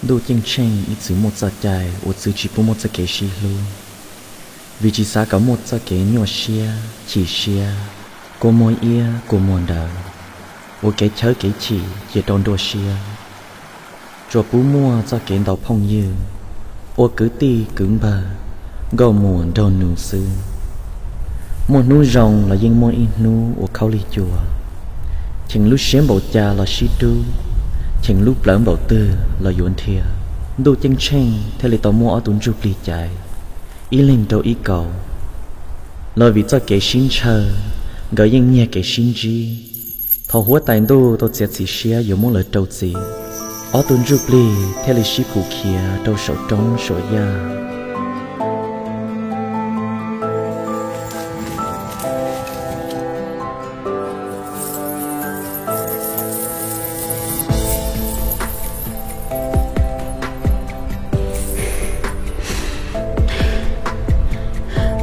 Ntuj ceeb tsheej ib txwm muaj txoj cai uas txwv tsis pub muaj txoj kev sib hlub, vim tsis xav kom muaj txoj kev nyuaj siab, chim siab, kua muag iab kua muag ntawd, ua kev chawb kev chim cia rau nruab siab. Tsuas pub muaj txoj kev ntaus phooj ywg, ua kwv tij kwv npawg, nkauj muam nraug nus xwb. Muaj hnub zoo los yeej muaj ib hnub ua khaub lig cua, cheem lub siab npaum cas los sib rub, cheem lub plawv npaum twg los yuav nrhiav. Ntuj ceeb tsheej thiaj li tau muaj ob tug ntsuj plig caiv, ib leeg rau ib kaus, los vim txoj kev sib ntshaw, nkawd yeej nyiag kev sib ntsib. Thaum huab tais ntuj tau txiav txim siab yuav muab lawv rau txim, ob tug ntsuj plig thiaj li sib pum khiav rau saum roob saum yaj.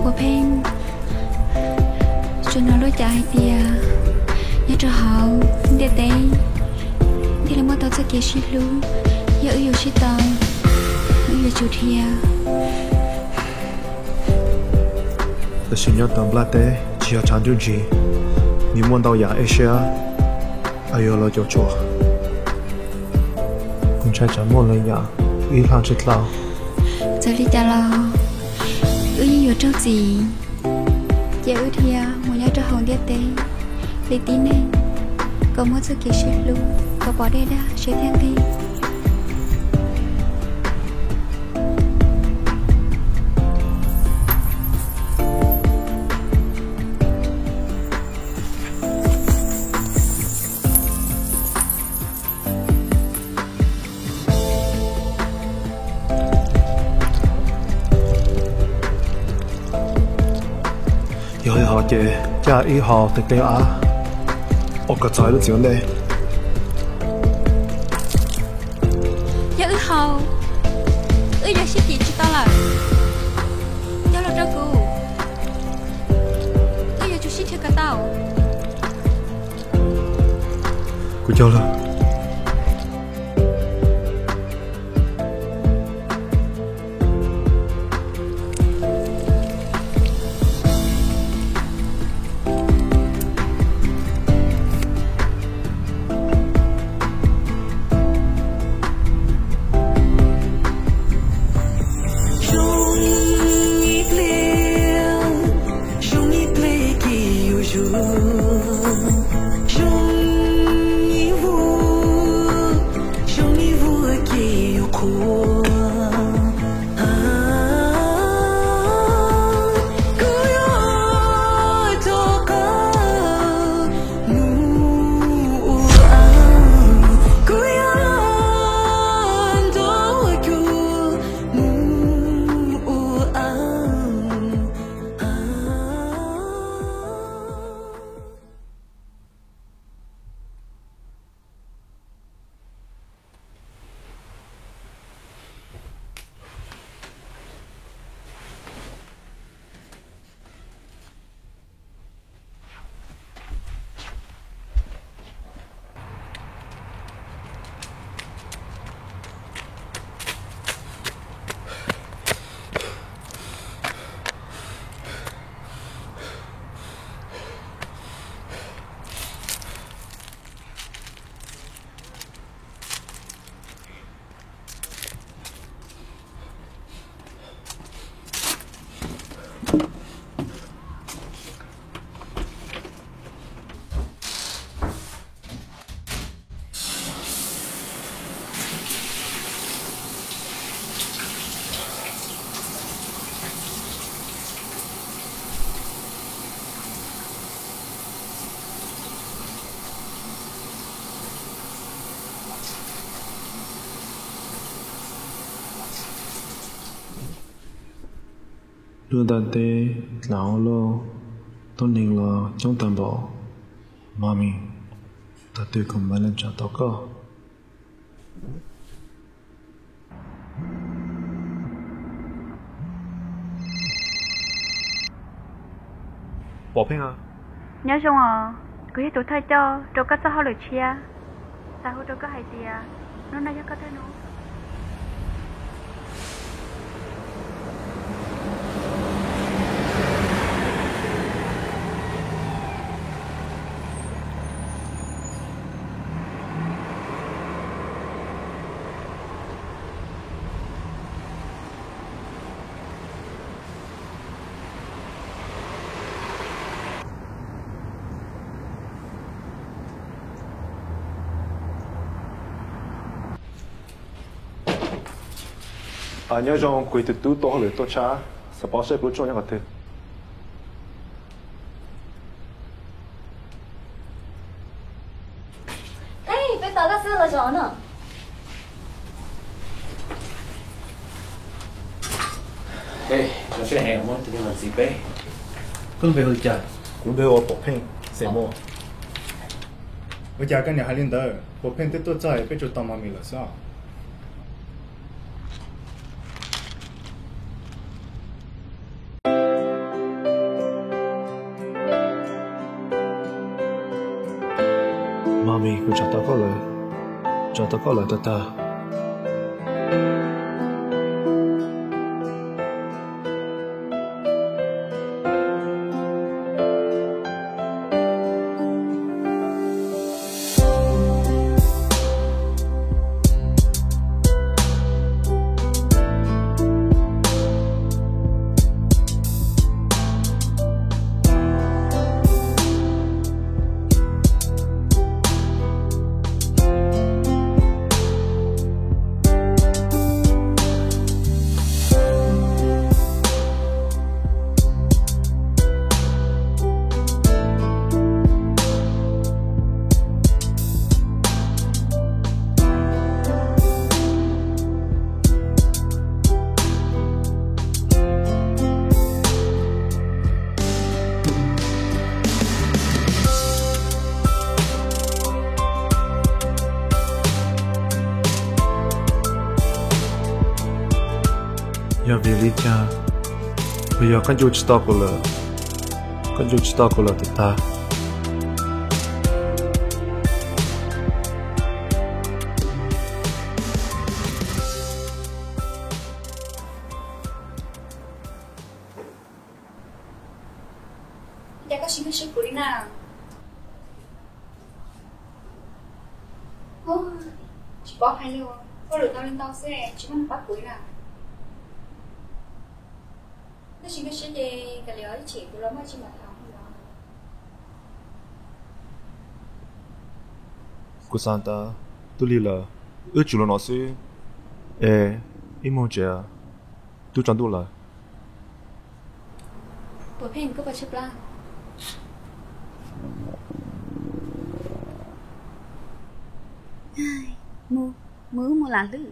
Ua pheej tsuas hnov luag cav hais tias nyob rau hauv ntiaj teb thiaj li muaj tau txoj kev sib hlub, yog wb yuav sib tau, wb yuav tsum dhia. Tab sis nyob tom nplaj teb tsis yog tshav ntuj ntsig, nws muaj ntau yam ib siab uas yuav los cuam tshuam. Kuv ntshai tsam muaj lwm yam wb hlob tsis tau. Txawm li cas los wb yeej yuav raug txim, cia wb dhia mus nyob rau hauv ntiaj teb li tib neeg, kom muaj txoj kev sib hlub, kom pom dej daj siab thiab nqig. Yog li hov ces caj ib hau tes tej av ua kom txog lub txiv ua ntej. Yog wb haus, wb yuav sib cim tsis tau lawm. Coj los rau kuv, wb yuav tsum sib nrhiav kom tau. Kuv cog lawm. Zoo ib pliag, zoo ib pliag ces yuav zoo, zoo ib vuag, zoo ib vuag ces yuav qhuav. Kuv yuav rov qab mus ua, kuv yuav nrog koj mus ua. Lub ntiaj teb dlav ua luaj, tuab neeg los coob tag npaum. Mami, thaum twg kuv mam li tsa tau koj? Pov Pheej, nyob zoo os, kuv yog tus thawj coj rau koj txoj hauj lwm tshiab. Xav hu rau koj hais tias hnub no yog koj thawj hnub. Nyob zoo, kuv tus tub tuaj hauj lwm tuaj tshab, xav paub seb pluab tsuaj nyob qhov twg. Peb tos koj xwb los zaum no. Zoo siab heev muaj tus neeg los ntxiv peb. Koj lub npe hu li cas? Kuv lub npe hu ua Pov Pheej, xeem Muas. Ua cas koj niam hais li ntawd? Pov Pheej twb tuaj txog peb tsuas tos Mami lawm xwb. Mami, kuv tsa tau koj lawm, tsa tau koj lawm tag tag. Yog vim li cas? Puas yog koj ncu tsis tau kuv lawm? Koj ncu tsis tau kuv lawm tag tag. Cas koj tsis nkag siab kuv li na? Tsis paub hais li, hauj lwm ntau li ntau xwb tsis muaj neeg pab kuv li na. Koj tsis nkag siab ces kav liam ib chim kuv los muaj tsis mam tham li os. Kuv xav tas tub lig lawm, wb tsum los no xwb. Es ib moog tsev, twb tsaus ntuj lawm. Puas pheej koj puas tshaib plab? Mus, mus wb mus lam hlwb.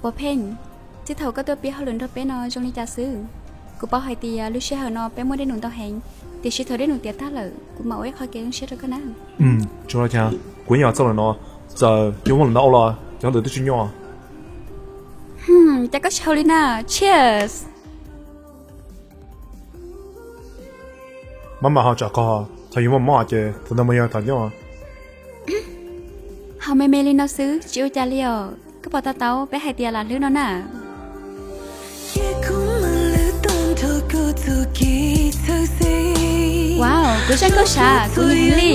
Puas pheej, txij thaum koj tuaj pib hauj lwm nrog peb no zoo li cas xwb? Kuv paub hais tias lub sij hawm no peb muaj dej num ntau heev, tiam sis thaum dej num tiav tag lawm kuv mam ua ib qho kev zoo siab rau koj na. Tsuas los cas, kuv ib yam txog lawm no, txawm yuav muaj lwm ntau ua los cov ntawd twb tsis nyuaj. Cas koj tsis haus li na? Cheers. Maj mam haus tsam qhov, thaum yus muaj mob ces thaum ntawd mas yog thaum nyuaj. Haus me me li no xwb tsis ua cas li os. Koj puas to taub peb hais tias lam hlwb no na? Wow, kuv zeej koj sav, kuv nyiam heev li.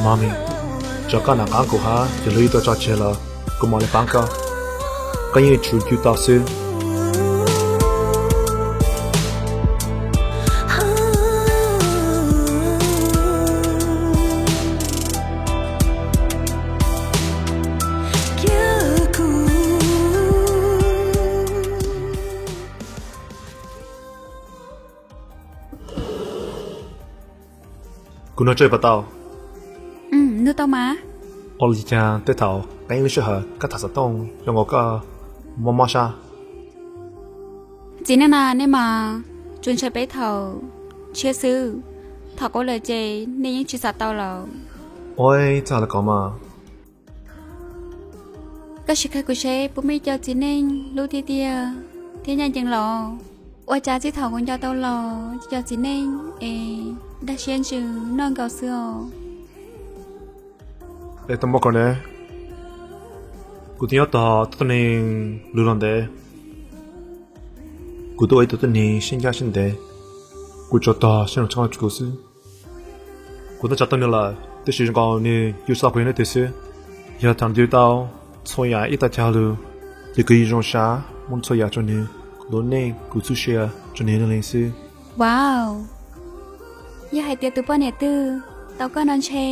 Mami, tsam koj nam qab kuv hab ces luag yeej tuaj tso tseg los kuv mam li paab koj. Koj yeej tsum cw tau xwb. Kuv nug tsawg puas tau? Nug tau mas. Ua li cas tej thaum qee lub sij hawm koj tham xov tooj zoo nkaus koj mob mob sab? Txiv neej na, nej mas tsuas ntshai peb thaum tshiab xwb, thaum qaub lawm ces nej yeej tsis xam tau lawm. Ua txog li ko mas, Koj sim qhia kuv seb puas muaj ib co txiv neej hlub tiag tiag thiab ncaj ncees los? Ua cas txij thaum kuv nco tau los, cov txiv neej es dag siab ntsws noj nkaus xwb os. Es tau muaj kom ne, kuv twb nyob tog tub tuab neeg lug los ntev. Kuv twb ua ib tug tuab neeg siab ncaj siab ntev, kuv tsuas tog siab nrug tshaj kuv xwb. Kuv twb tsa tau nws lawm, tab sis zoo nkaus nws yuav tsis tau kuv yog leej twg xwb. Yog thaum nws twb tau txhua yam ib tag cag lug, ces kuv yeej zoo siab muab txhua yam rau nws, kuv lub neej, kuv txhua sia rau nws ib leeg xwb. Wow, yog hais tias tus poj niam twg tau koj no ntshe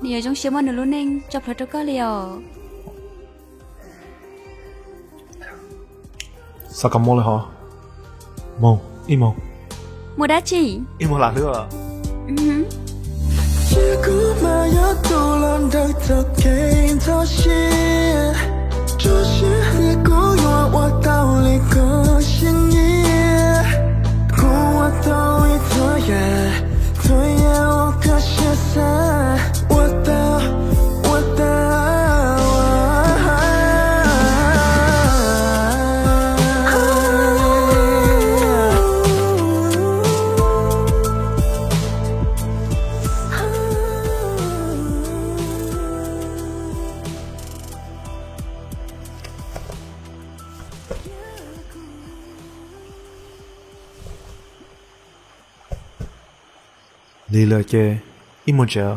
nws yuav zoo siab muab nws lub neej tso plhuav rau koj li os. Xav kom moog lawm hov. Moog, ib moog. Moog dab tsi? Ib moog lam hlub. Cia kuv mas yuav tu los ntawm txoj kev ntxhov siab, tso siab hwm kuv yuav ua tau li koj siab nyiam. Kuv ua tau ib txhua yam, txhua yam uas koj siab xav, ua tau, ua tau. Lig lawm ces ib moog tsev.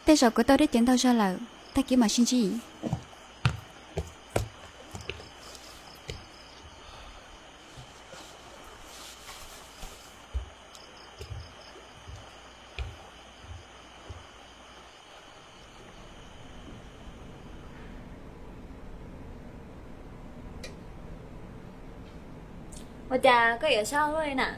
Tej zaum kuv tau dab cev ntau zog lawm, tag kis mam sib ntsib. Ua cas koj yuav sab luaj li na?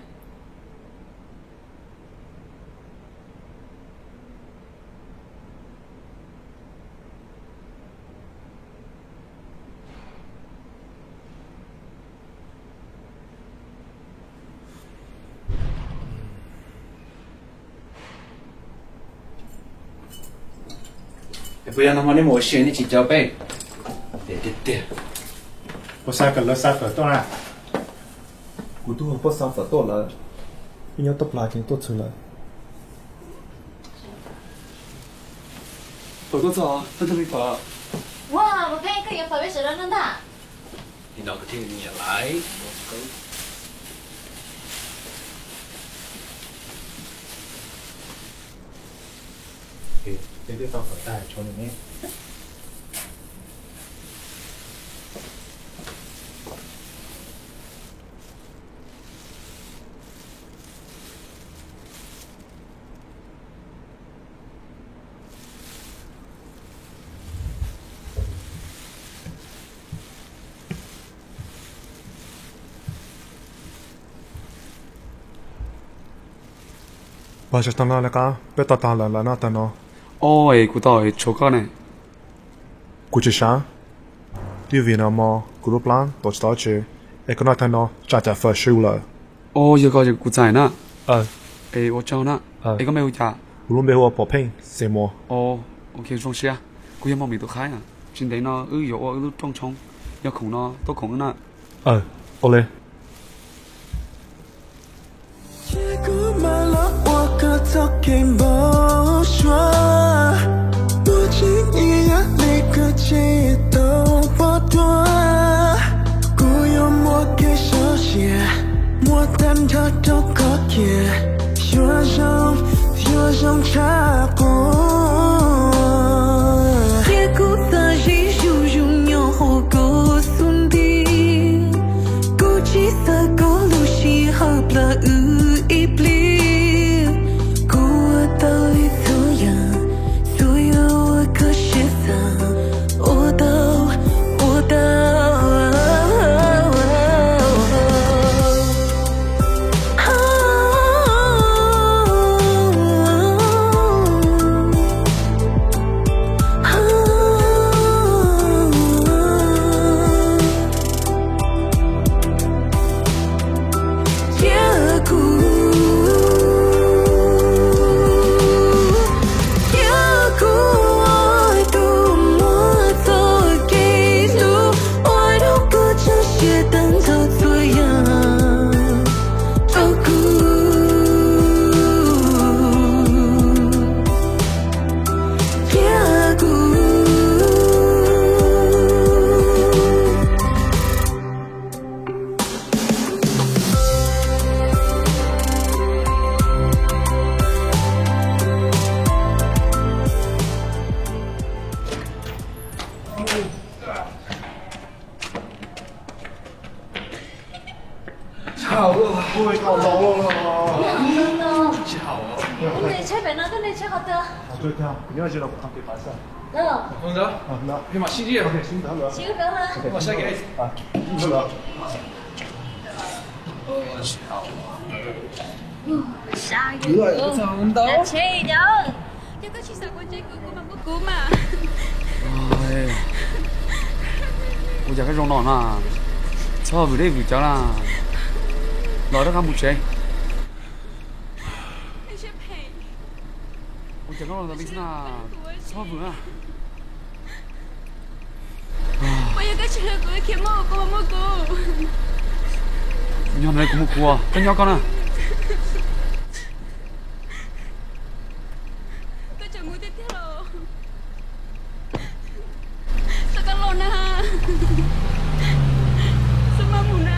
Es puas yog nag hmo nej mus ua si nej tsis caw peb? Tiag tiag. Puas xav kom lawv xa fawm tuaj na? Kuv tub puab xa fawm tuaj lawm, peb nyob toj plag ces tuaj txhwm lawm. Fawm tuaj txog, thawj thawj li fawm. Ua, Mus Pheej, koj yuav fawm peb sawv daws noj ntag. Nim no kuv thiaj nyiam laiv. Peb twb tau fawm tag tshuav nws ne. Pog, sawv tag no lawv qab peb tau tag lawm, lawv noj tag no. O, es kuv tau tshuav koj ne. Kuv tsis sab, twb vim no mo kuv lub plab tau tsis tau tsev, es koj noj tag no tsam cas fawm sw lawm. O, yog koj kuv txais na. Es ua tsaug na. Es koj mej hu cas? Kuv lub npe hu ua Pov Pheej Xeem Muas. Ok, zoo siab. Kuv yog Moj Mim tus qhaib na. Tsis ntev no wb yuav ua wb lub rooj tshoob, yog khoom no tuaj khoom wb na. Ua li. Cia kuv mam los ua koj txoj kev npau suav, tus tseem ib yam li koj tseem tau pom dua. Kuv yuav muaj kev sov siab, muab tag nrho rau koj cia, yuav zoo, yuav zoo tshaj quav. Cia kuv txawj sib zoo zoo nyob hauv koj xub ntiag, kuv tsis xav koj lub sij hawm plab wb ib pliag. Kuv ua tau li txhua yam, txhua yam uas koj siab xav, ua tau, Nyob ze los kuv qhov kev pab xwb. Hnub ntawd, peb mam sib ntsib. Ok, sib ntsib ntawd. Sib ntsib ntawd. Ok, sib ntsib ntawd. Ua cas koj tsis xav kuv tsev kuv, kuv mas muaj kuv mas. Ua cas koj zoo no na? Txhob vwm dej vwm cawv na. Los rov qab mus tsev. Ua cas koj los ntawm peb xwb na? Txhob vwm na. Puas yog koj tsis hlub kuv, khiav mus, kuv mas muaj kuv. Nyob ntawm kuv mus kuv, koj nyob koj na. Koj tseem mus tiag tiag los? Txhob koj los na. Txhob maj mus na.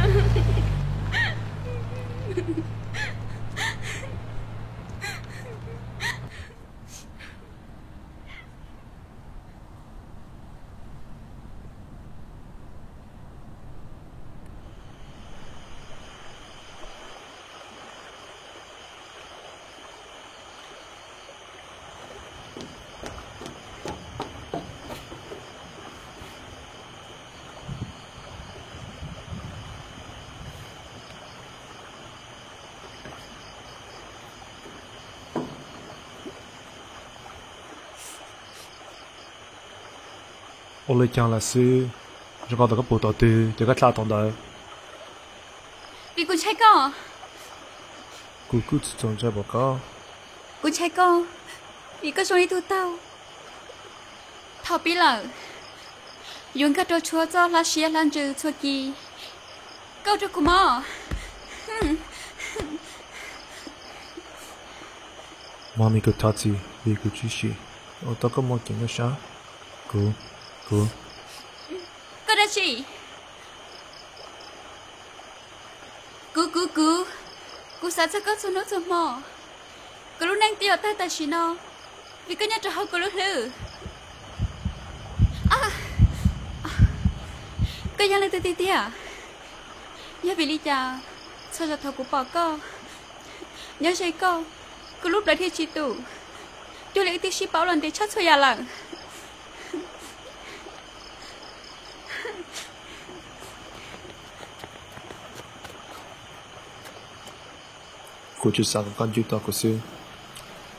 Ua li cas lawm xwb, zoo nkaus tau koj puag tom twg ces koj dlha thaum ntawd. Vim kuv ntshai koj. Kuv kuj tsis txaus ntshai pom koj. Kuv ntshai koj, vim koj zoo li ib tug taug. Thaum pib lawm, yuav nkag rau tshuab txoj hlab siab hlab ntsws txhua kis. Koj ua rau kuv mob. Mami, kuv thov txim vim kuv tsis sim ua tau koj muaj kev nyuaj siab. Kuv, kuv. Koj dab tsi? Kuv, kuv, kuv, kuv xav txog koj txhua hnub txhua hmo. Kuv lub neej twb yuav tawg tam sim no vim koj nyob rau hauv kuv lub hlwb. Koj yog leej twg tiag tiag? Yog vim li cas txhua zaus thaum kuv pom koj nyob ze koj, kuv lub plawv dhia tsis tus, cuag li wb twb sib paub los ntev tshaj txhua yam lawm? Kuv tsuas xav kom koj nco tau kuv xwb.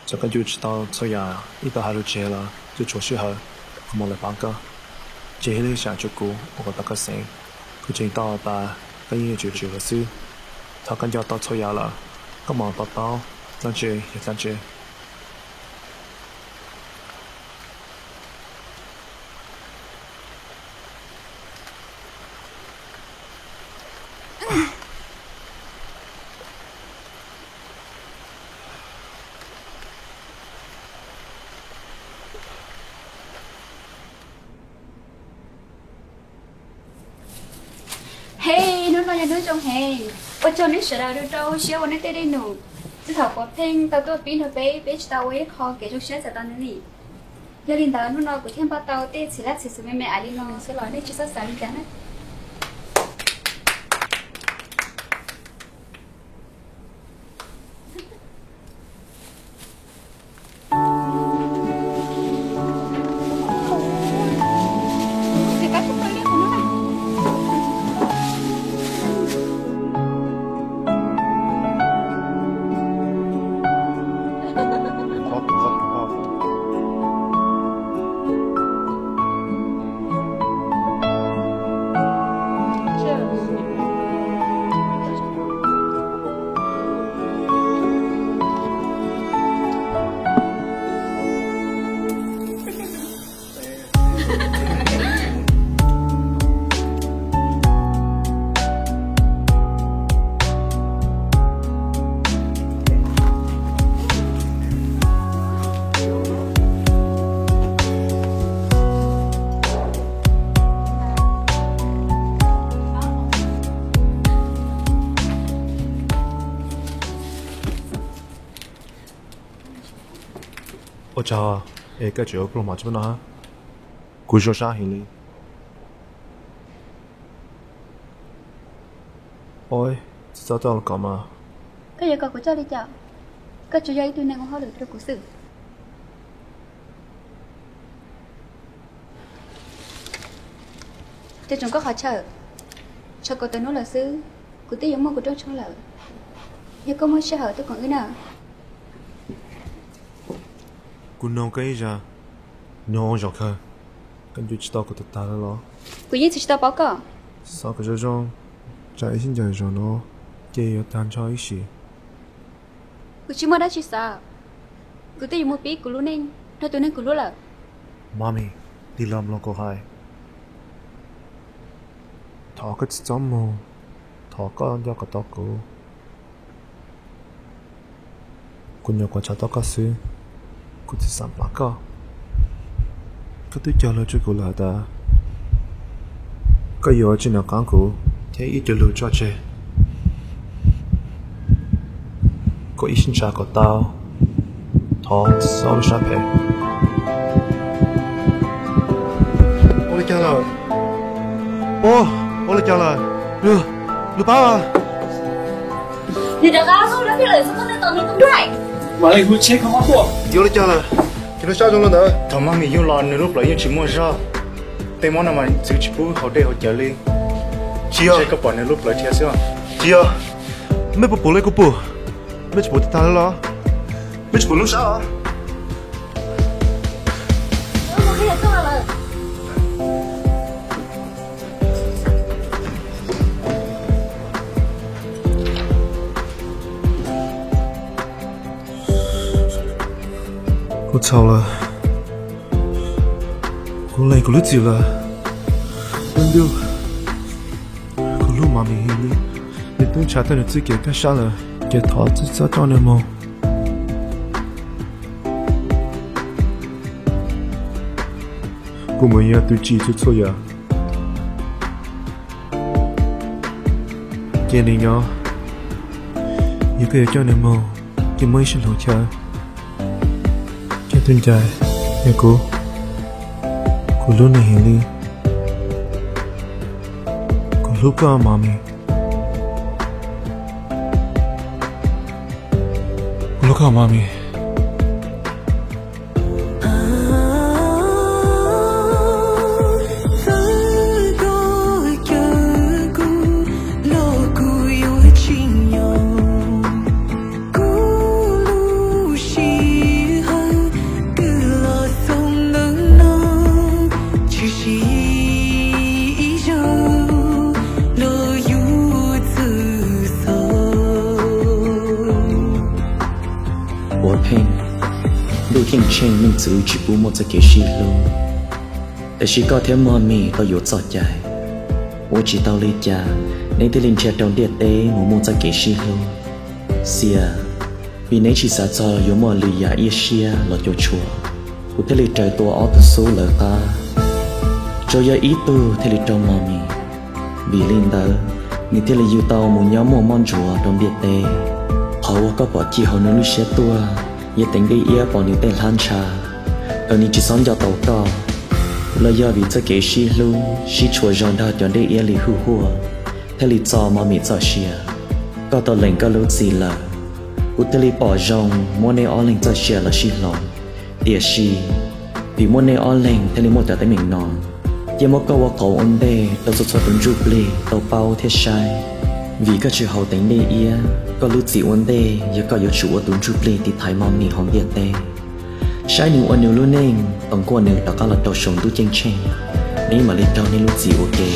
Txawm koj nco tsis tau txhua yam wb tau hais lus tseg los tsuas tshuav sij hawm kuv mam li pab koj. Ces yog li xav tsuav kuv ua kom tau koj xeeb, kuv tseem tau tas koj yeej yuav tsum tsum lawm xwb. Thaum koj nco tau txhua yam lawm, koj mam to taub dlaab tsi yog dlaab tsi. Hej, hnub no yog hnub zoo heev. Ua tsaug nej sawv daws rau siab ua nej tej dej num. Txij thaum puav pheej tau tuaj pib nrog peb, peb tsis tau ua ib qho kev zoo siab txawm tau ntawd li. Yog li ntawd hnub no kuv thiaj npaj tau tej txiv lab txiv xwm me me ais li no xwb los nej tsis txhob xav li cas na. Ua tsaug es koj tseem ua pluag mov tsis muaj noj hab. Kuv zoo sab heev li. Ua, tsis txhob coj los kom mas. Koj yuav kom kuv coj li cas? Koj tsuas yog ib tug neeg ua hauj lwm rau kuv xwb. Cov tsoom koj qhov chaw, tshuav kaum tawm hnub lawm xwb, kuv twb yuav muaj kuv rooj tshoob lawm. Yog koj muaj sij hawm tuaj koom wb na. Kuv noog koj ib zag, nyob zoo kawg, koj nco tsis tau kuv tag tag lawm los? Kuv yeej tsis tau paub koj. Xav kom zoo zoo, tsam ib sib ncaim zaum no ces yuav tag nrho ib sim. Kuv tsis muaj dab tsi xav, kuv twb yuav mus pib kuv lub neej nrog tus neeg kuv hlub lawm. Mami, tig los mloog kuv hais. Thov koj tsis txhob mus, thov koj nco kom tau kuv. Kuv nyuam qhuav ntshaw tau koj xwb, kuv tsis xav pab koj. Koj twb cog lus rau kuv lawm tas koj yuav tsis nco qab kuv thiab ib co lus tso tseg. Koj ib sib ntshaw kom tau, thov txhob lub sab phem. Ua li cas lawm? Ua, ua li cas lawm? Luag, luag pab. Nws rov qab los pheej lawm xwb, koj twb tos nws tus nraim. Mam li hu tsheb kho mob tuaj. Yuav li cas lawm? Ces lub sab zoo li ntawd. Thaum Mami yug los nws lub plawv yeej tsis muaj zog. Tej mob no mas txwv tsis pub haus dej haus cawv li. Tsis yog. Koj pom nws lub plawv thiab xwb. Tsis yog. Mej puas pum li kuv pum? Mej tsis pum tag tag li los? Mej tsis pum lub sab los? Kuv txhaum lawm. Kuv lees kuv lub txim lawm. Kuv hlub Mami heev li. Nws twb ntshaw tau nws txoj kev kaj siab lawm, ces thov txhob coj nws mus. Kuv mus yog tus tsim txhua txhua yam. Cia nws nyob, yog koj yuav coj nws mus, ces muaj ib sij hloov chaw, coj tus ncas, yog kuv, kuv hlub nws heev li. Kuv hlub koj Mami. Kuv hlub koj Mami. Ua pheej, ntuj ceeb tsheej, neeg txwv tsis pub muaj txoj kev sib hlub. Tiam sis koj thiab Mami tau yuav txoj cai. Ua tsis tau li cas, neb thiaj li nrhiav rau ntiaj teb mus muaj txoj kev sib hlub. Xias, vim neb tsis xav txog yuav muaj lwm yam iab siab los cuam tshuam, kuv thiaj li raws tua ob tug xub lawv qab. Tsuas yog ib tug thiaj li raug Mami. Vim li ntawd, nws thiaj li yug tau mus nyob muaj mob ntsuav rau ntiaj teb. Qhov uas koj pom ci hauv nws lub siab tuag, yog teev ntiaj iab pom nws tej hlab ntsha, kom nws tsis txhob nco tau koj. Los yog vim txoj kev sib hlub sib tshuam zog nrog cov ntiaj iab li huj huaj, thiaj li txo Mami txoj sia. Koj tau lees koj lub txim lawm, kuv thiaj li pom zoo muab neb ob leeg txoj sia los sib hloov. Tiam sis, vim muaj neb ob leeg thiaj li muaj cov teeb meem no, cia muab koj ua qauv ua ntej rau txhua txhua tus ntsuj plig tau paub thiab saib. Vim koj tsis haus teev ntiaj iab, koj lub txim ua ntej yog koj yuav tsum ua tus ntsuj plig tiv thaiv Mami hauv ntiaj teb, saib nws ua nws lub neej tos nkaus nws rov qab los rau saum ntuj ceeb tsheej, neb mam li raug neb lub txim ua ke.